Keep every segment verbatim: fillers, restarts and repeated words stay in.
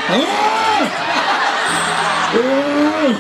Wah, aduh.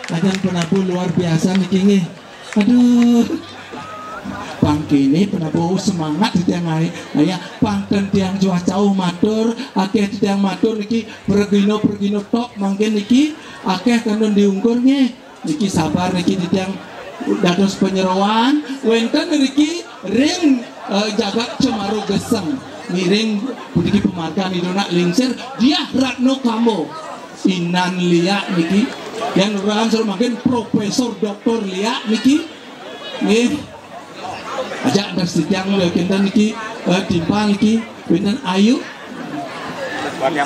Kadang penabuh luar biasa niki nggih. Aduh. Pang kene penabuh semangat titiang ai. Aya pang ten tiang Cuacauh matur, akeh titiang matur niki pragina-pragina top mangkin niki akeh kantun diungkur nggih. Niki sabar niki titiang dados panyeroan wenten niki ring, eh, jagat Cemaro Geseng. Ngiring puniki pamargan Ida nak lingsir Diah Ratno Kamo. Inan Liak niki. Yang orang suruh mangkin Profesor Doktor Liak niki. Nggih. Aja antar sitiang lho kinten niki, eh, timpal niki. Pinten Ayu.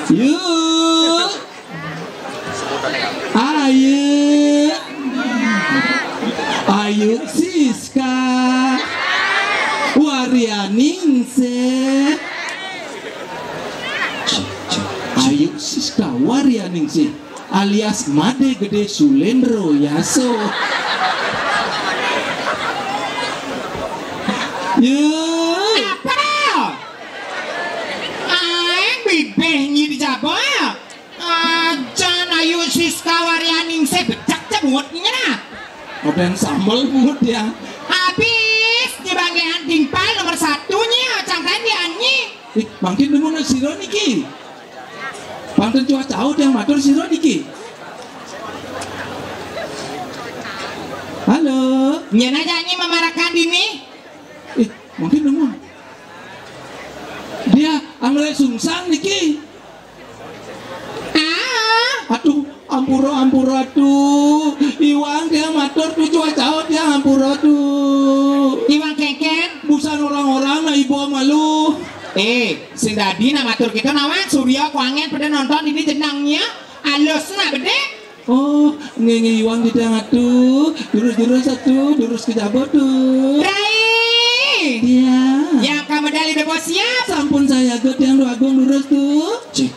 Yuk. Ayu. Ayu Siska. Waryaningsih. Ayu Siska Waryaningsih alias Made Gede Sulendro Yaso. Yuk. Apa? Aing bibih nyi dijaba. Acan Ayu Siska Waryaningsih becak cebut nyerah. Ada yang sambel mut ya. Habis di bagian timpal nomor satunya cangkaian di Anyi. Ih, mangkin nemu nak sira niki. Pantun Cuacauh yang matur sira niki. Halo. Nyana janyi memarakan dini. Ih, mangkin nemu. Dia anggrek sungsang niki. Ah. Aduh, ampura, ampura, aduh. Iwang dia matur tuh Cuacauh dia ampura tuh. Iwang keken. Busan orang-orang na ibu malu. Eh, sing dadi nak matur kita nawan Surya kuangen pada nonton ini jenangnya. Alus nak bedek. Oh, nggih, nggih, Iwang titiang atuh. Jurus-jurus atuh, jurus kejaba tuh. Rai. Iya. Yang kamu dali bebo siap. Sampun saya agung, Tiang Agung, jurus tuh. Cik.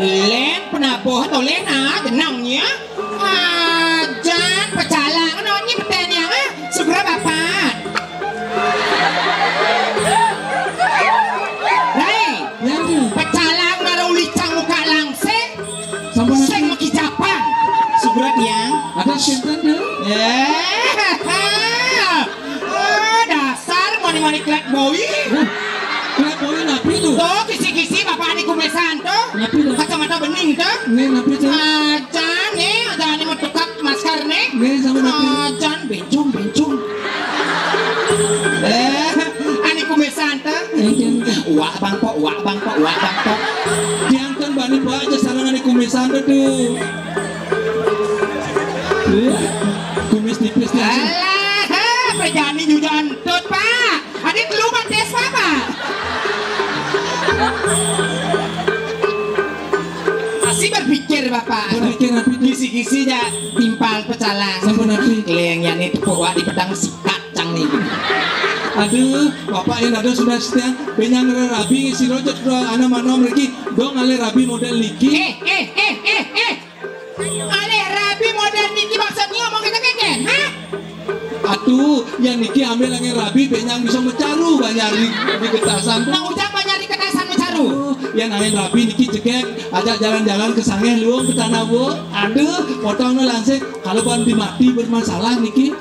Lén penabuh tolih nah jenengnya. Ajan pecalang no nyi peteniang ah. Sugra bapak. Rai, ya, pecalang nara ulicang muka langsing. Sampun sing mekijapan. Sugra tiang. Ada sinten tuh? Eh. Oh, dasar mani-mani klet boy. Klet boy napi tuh? Tuh, kisi-kisi bapak ane kumisan tuh. Napi tuh? Kacamata bening tuh. Nggih, napi tuh? Ajan nih, aja ane mau tukak masker nih. Nggih, sama napi? Ajan bencong, bencong. Eh, ane kumisan tuh. Nggih, nggih. Wak bangkok, wak bangkok, wak bangkok. Jangan bani baca sarang ane kumisan tuh. Kumis tipis nih. Alah, prajani juga entut, Pak. Adi telu batis, Pak. Masih berpikir, Bapak. Berpikir napi tuh? Kisi-kisi ja timpal pecalang. Sampun napi? Kleng ya nih tepuk wak di pedang sikat cang nih. Aduh, Bapak yang ada sudah setia, benyang rabi ngisi rojak dua anak manom lagi, dong ale rabi model niki. Eh, eh, eh, eh, eh. Ale rabi model niki maksudnya ngomong kita keken, ha? Atuh, yang niki ambil angin rabi, benyang bisa mecaru banyak di, di getasan tuh. Nah, ujang banyak di getasan mecaru. Oh, yang angin rabi niki jegek, ajak jalan-jalan ke sangeh luung ke tanah bu. Aduh, potong langsing. Kalau ban dimati bermasalah niki.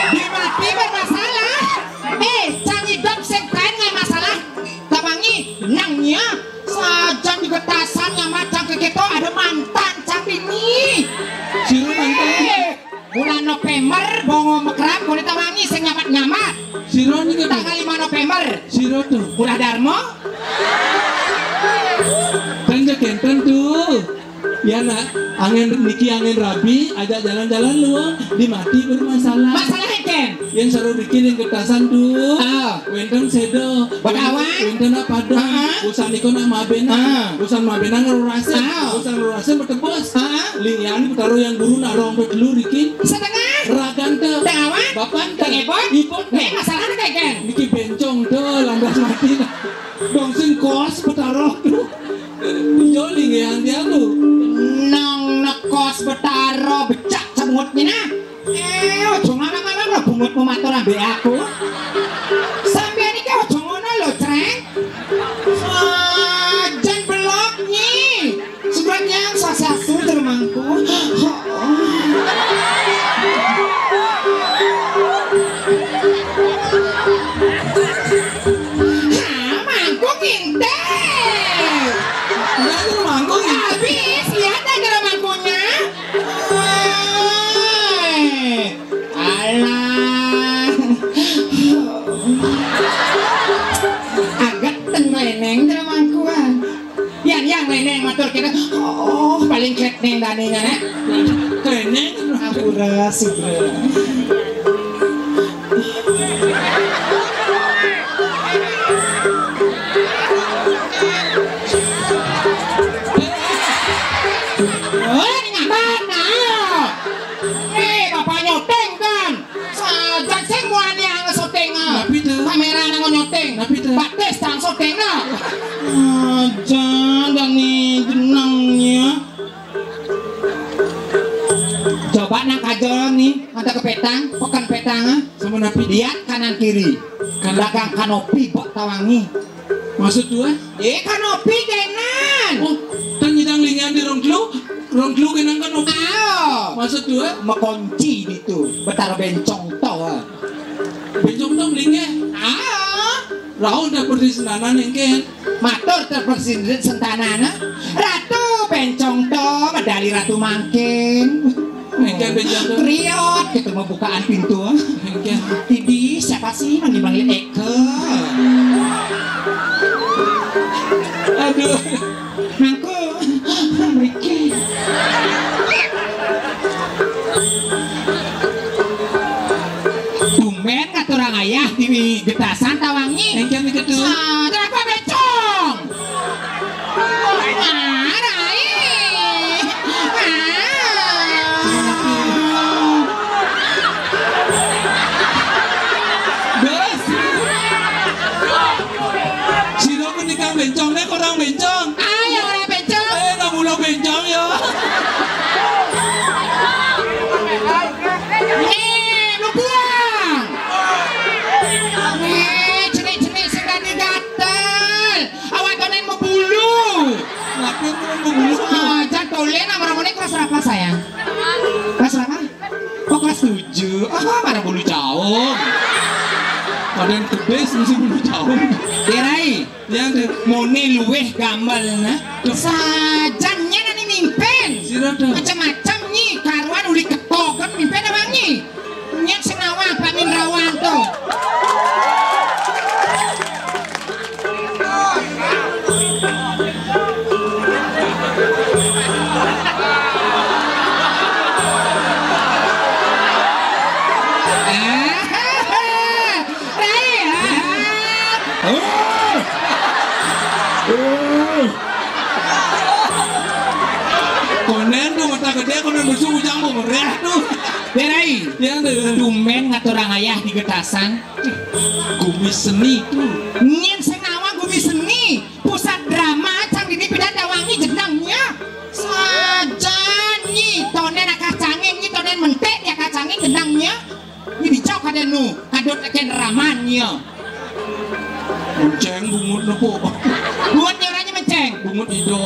Dimati bermasalah. Eh, cang idop sing kain ngai masalah. Tamangi, nangnya. Sajan di getasan nyamat cang keketo ada mantan cang bini. Sira mantan. Eh, bulan November, bongo mekrab, kulit tamangi sing nyamat-nyamat. Sira nika tuh. Tanggal lima November. Sira tuh. Murah Darmo. Kan jek enten tuh. Ya nak, angin niki angin rabi, ajak jalan-jalan luang, dimati bermasalah. Masalah enten. Yang seru bikin yang getasan tuh. Ah. Wenten sedo. Betawa. Wenten apa ada? Ah. Usan iko nak mabena. Ah. Usan mabena ngerurase. Ah. Usan ngerurase bertebus. Ah. Lingian taruh yang guru nak rong dulu dikit. Setengah. Ragan tuh. Betawa. Bapan tuh. Tengepon. Ipot. Nih, masalahnya kayak gini. Niki bencong tuh, lantas mati. Dong sing kos betaro. Joli nggih anti aku. Nang nekos betaro becak cemutnya nah. Eh, ojo ngarang-ngarang lo bungutmu matur ambek aku. Sampeyan iki ojo ngono lho, Creng. Sajan belok nyi. Surat yang salah satu termangku. Ha, mangkuk ngintip. Enggak, itu mangkuk ngintip. Habis, lihat aja mangkuknya. Woi. Alah. Agak teneneng mangkuan. Yang, yang, Neneng, matur kita. Oh, paling kletneng daninya, nek. Kletneng? Ampura, sih. Oh, ini ngambat, nah. Eh, bapak nyoteng, kan? Sajan sing muani ang syuting, ah. Napi to? Kamera nang nyoteng. Napi to? Batis tang syuting, ah. Ajan dani jenengnya. Coba nang kajol nih, ada ke petang, pekan petang, ah. Sama napi? Lihat kanan kiri. Kanan. Dagang kanopi, bak tawangi. Maksud dua? Eh, kanopi kenan. Oh, kan nyidang lingan di rong telu, rong telu kenan kanopi. Ayo. Maksud dua? Mekonci gitu. Betara bencong to. Bencong to melingke. Ayo. Rauh dah persis nanan engken. Matur terpersinrit sentanana. Ratu bencong to, medali ratu mangkin. Engken bencong to. Kriot, kita mau bukaan pintu. Engken. Idi, siapa sih manggil-manggil Eka? Aduh. Aku, mriki. Tumben katurang ayah di getasan tawangi. Engken gitu. Ah, kenapa becong? Ah, Rai. Ah. Gus. Marang bulu caung. Padahal tebis mesti bulu caung. Dirai. Yang de- muni luwih gambel nah. Sajan nyén ane mimpin. Sira to? Macem-macem nyi, karuan uli ketoken mimpin apa nyi? Nyén sing nawang, Pak Mindrawan to. Rai, ah. Oh. Oh. Konen to mata gedé, konen besuk ujang mau merah to. Rai. Yang de- tumben ngaturang ayah di getasan. Gumi seni to. Nyén sing nawang gumi seni. Pusat drama cang dini pidan dawangi jenengnya. Sajan nyi, tonen akah cangé nyi, tonen mentik di akah cangé jenengnya. Nyi dicok ada nu, kadut akan ramannya. Menceng bungut nepo. Bungut nyerahnya menceng. Bungut ido.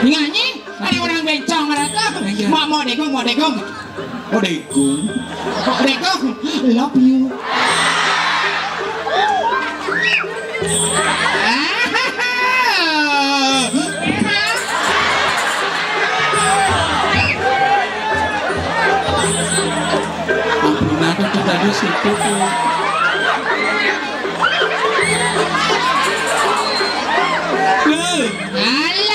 Nyanyi, ada orang bencong ada tuh. Iya. Mau, mau degong, mau degong. Oh, degong. Degong, love you. Ampun, aku tuh tadi siput. Hei. Alah.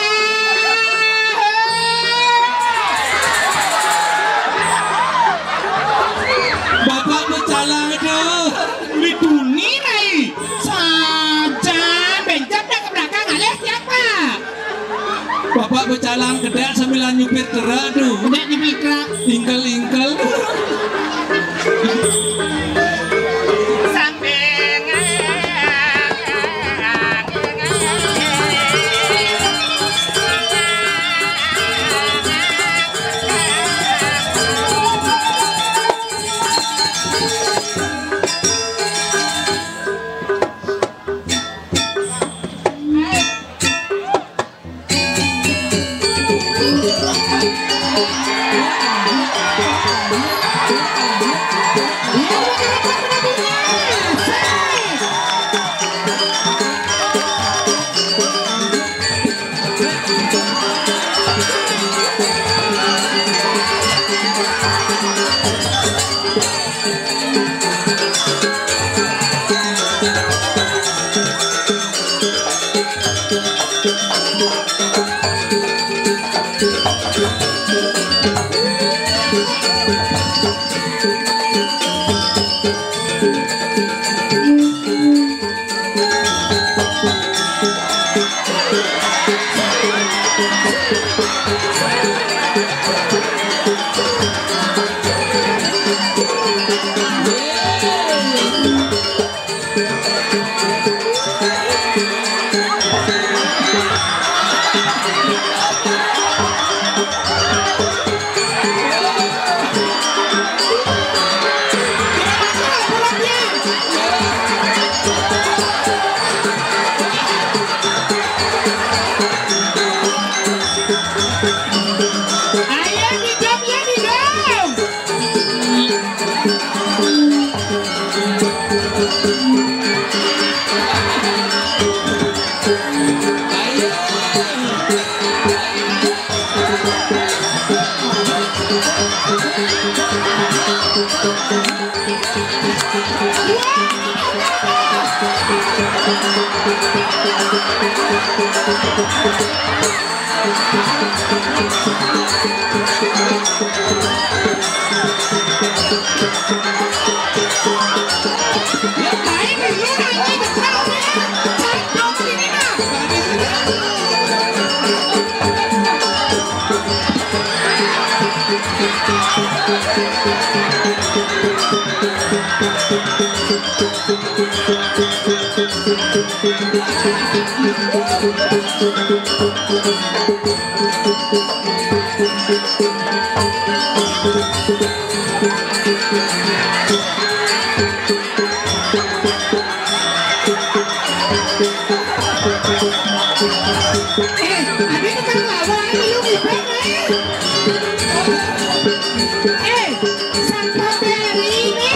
Bapak becalang itu. Dituni, Rai. Sajan, benjat dah ke belakang, alih siapa? Bapak becalang kedak sambilan nyupir truk tu. Kedak nyupir truk. Ingkel-ingkel. Ayo, hidup, ya, hidup. Eh, ada tukang lawak, ayo, ngibet, eh. Eh, Santa Berry ini.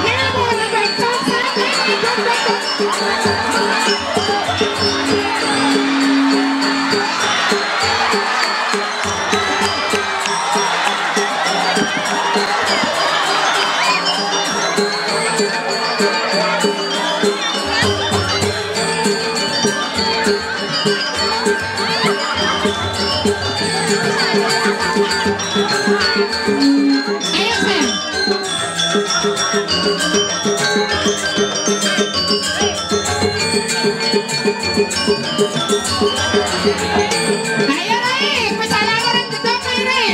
Ini mau ada becak, saya ini becak. Ayo, Sam. Ayo, Rai, pesanan orang gedong, Rai.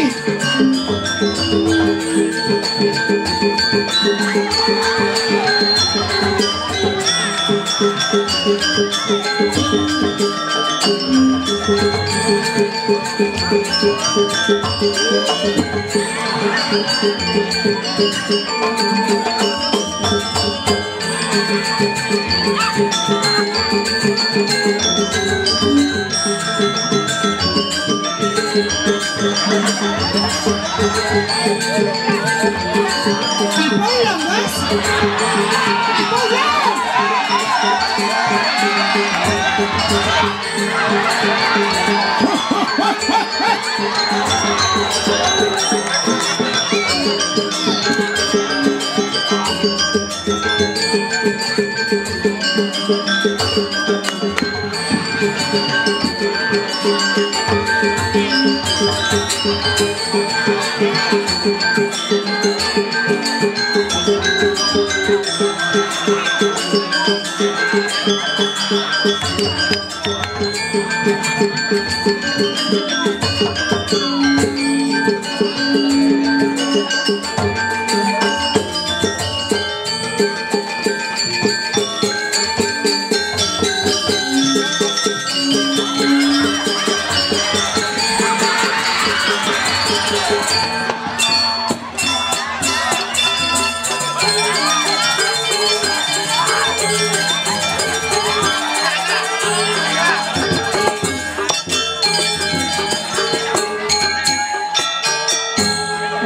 Apa ya, Mas? Apa ya?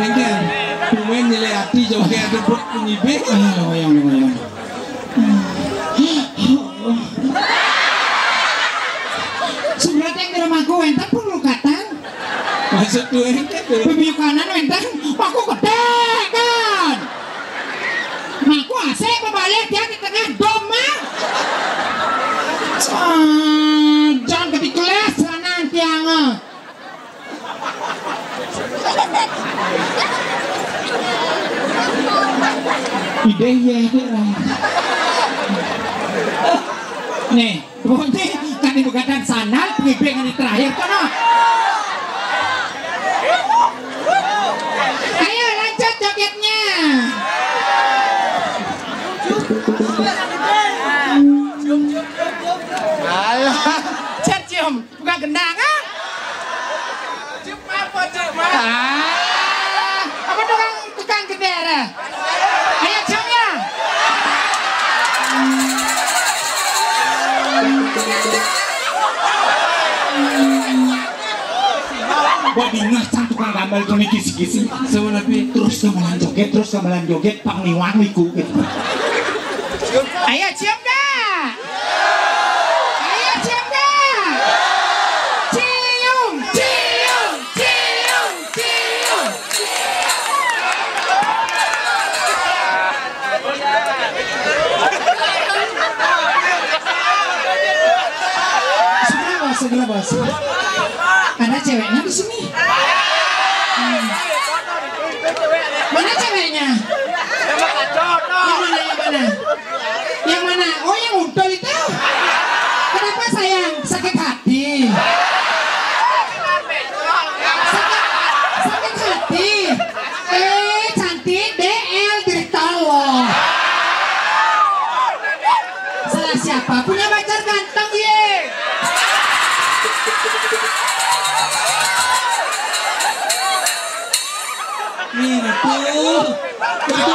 Engger, tumben nyelek ati joget debut penyidik. Ah, loyang, loyang. Surat yang dalam aku wénten perlu katan. Maksud tuh engger tuh. Pemiukanan wénten, aku gedé kan. Nah, aku asik bebalih dia di tengah dom mah. Ah, jangan ketik kelas sana tiang. Ide ya, ide lah. Nih, pokoknya kan di begadang sana, pengibing ini terakhir kan, ah. Ayo lanjut jogetnya. Ayo. Cium, cium. Bukan gendang, ah? Cium apa, cium apa? Ah, apa tukang, tukang gender? Ayo, cium ya. Wah, bingah, cang tukang gambal tuh nih, kisi-kisi. Sama tapi terus gamelan joget, terus gamelan joget, pangliwang liku gitu. Ayo, cium dah. Ayo, cium dah. Cium, cium, cium, cium. Segera, Bos, segera, Bos. Ada ceweknya di sini. Hmm. Mana ceweknya? Yang mana, yang mana? Yang mana? Oh, yang untol itu. Kenapa, sayang? Sakit hati. Sakit, sakit hati. Eh, cantik, D L, derita loh. Salah siapa? Punya pacar ganteng, ye. Nih, tuh. Itu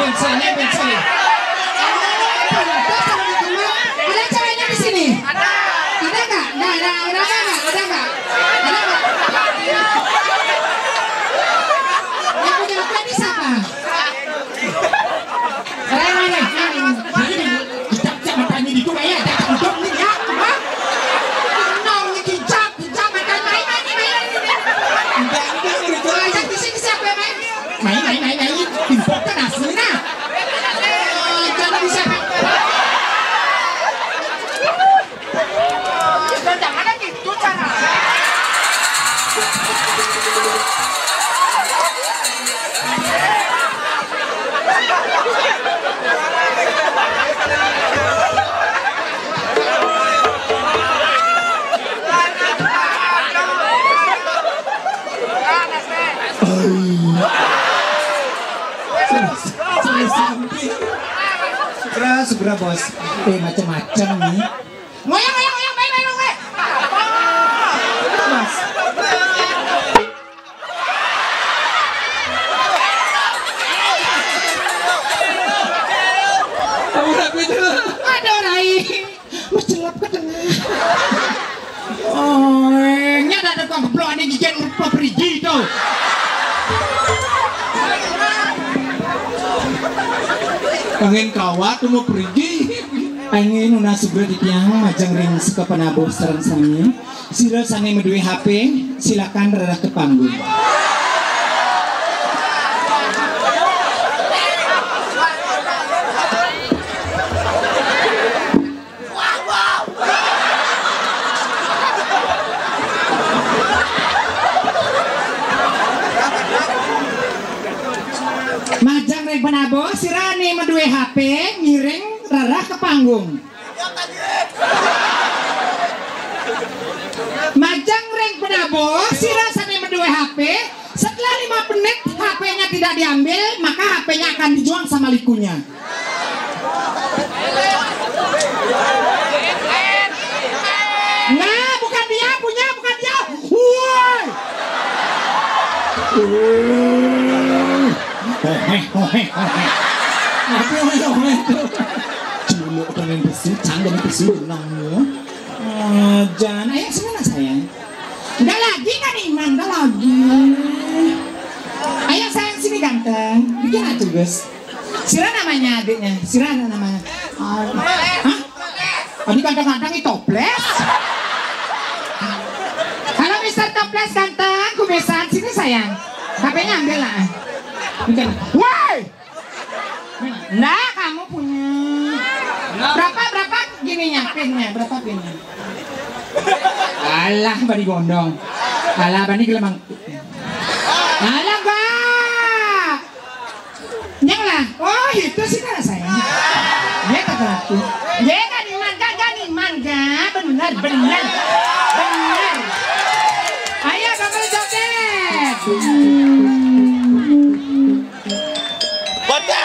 Pensilnya, pensil. Ada ceweknya di sini? Ada nggak? Nggak ada. Ada nggak? Ada nggak? Ada nggak? Yang punya apa ini siapa? Rere, Rere, Rere. Ini nih, kita, kita matanya di itu, kayak ada kandung nih ya. Hah? Nong, ini kijak, kijak, matanya main, main, main, main. Enggak, enggak, udah jelas. Ayo, di sini siapa yang main? Main, main, main, main. Timpok kan asli nah. Eh, jangan bisa. Jangan gitu cara. Segera, segera, bos. Eh, macam-macam nih. Ngoyang, ngoyang, ngoyang, baik, baik, baik. Mas. Kamu rapi itu. Ada orang. Mencelap ke tengah. Oh, nya ada tukang geblok, ada gigian rupa perigi tu. Angin kawat tu mau perigi. Angin nunas segera di tiang majang ring seka penabuh sareng sami. Sira sane madue H P, silakan rereh ke panggung. Majang ring penabuh, sira ane madue H P, ngiring rereh ke panggung. Majang ring penabuh, sira sane madue H P, setelah lima menit H P-nya tidak diambil, maka H P-nya akan dijual sama likunya. Nah, bukan dia punya, bukan dia. Woi. Hohe, hohe, hohe. Apa hohe, hohe itu? Culuk dengan besi, cang dengan besi, nang. Ah, jangan, ayo sini lah sayang. Enggak lagi kan Iman, enggak lagi. Ayo sayang sini ganteng. Bikin atuh, Gus. Sira namanya adiknya, Sira ada namanya. Ah, hah? Tadi kadang-kadang itu toples. Halo Mister Toples ganteng, kumisan sini sayang. H P-nya ambil lah. Bikin. Woi! Nah, kamu punya. Berapa, berapa gininya, pinnya? Berapa pinnya? Alah, bani gondong. Alah, bani gelemang. Alah, enggak. Nyang lah. Oh, itu sih kan saya. Dia kata aku. Dia kan iman, kan, kan iman, kan. Benar, benar. Benar. Ayo, Bapak joget. Bocah.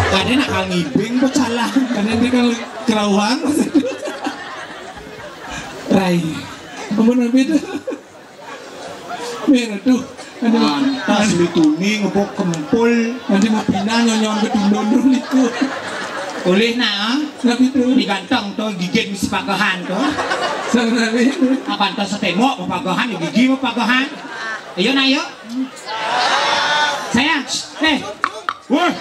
Kadang nakal ngibing, kok salah. Kadang dia kan kerawang. Rai. Ampun, ampun. Mir, aduh. Aduh. Pantas lu tuni ngepok kempul. Nanti mau pindah nyonyon ke tundun dulu itu. Boleh, nah. Tapi itu. Diganteng tuh, gigit mesti pagahan tuh. Sebenarnya itu. Apa tuh setemok mau pagahan, ya gigi mau pagahan. Ayo, nah, ayo. Sayang, eh. Woi.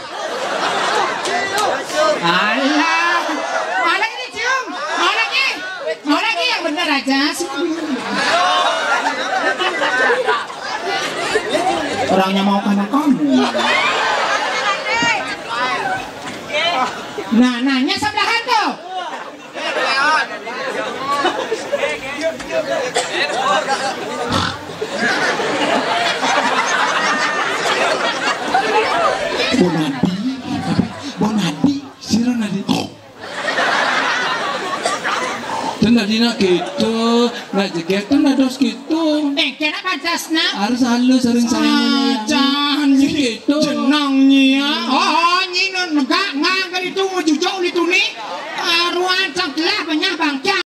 Alah. Mau lagi dicium? Mau lagi? Mau lagi yang bener aja sih. Orangnya mau karena kamu. Nah, nanya sebelahan tuh. Bonadi, Bonadi, sira nadi. Dan tadi nak gitu, nak jeget tuh nak dos gitu. Eh, kena pantas nak. Harus halus, sering sayang. Acan. Sing gitu.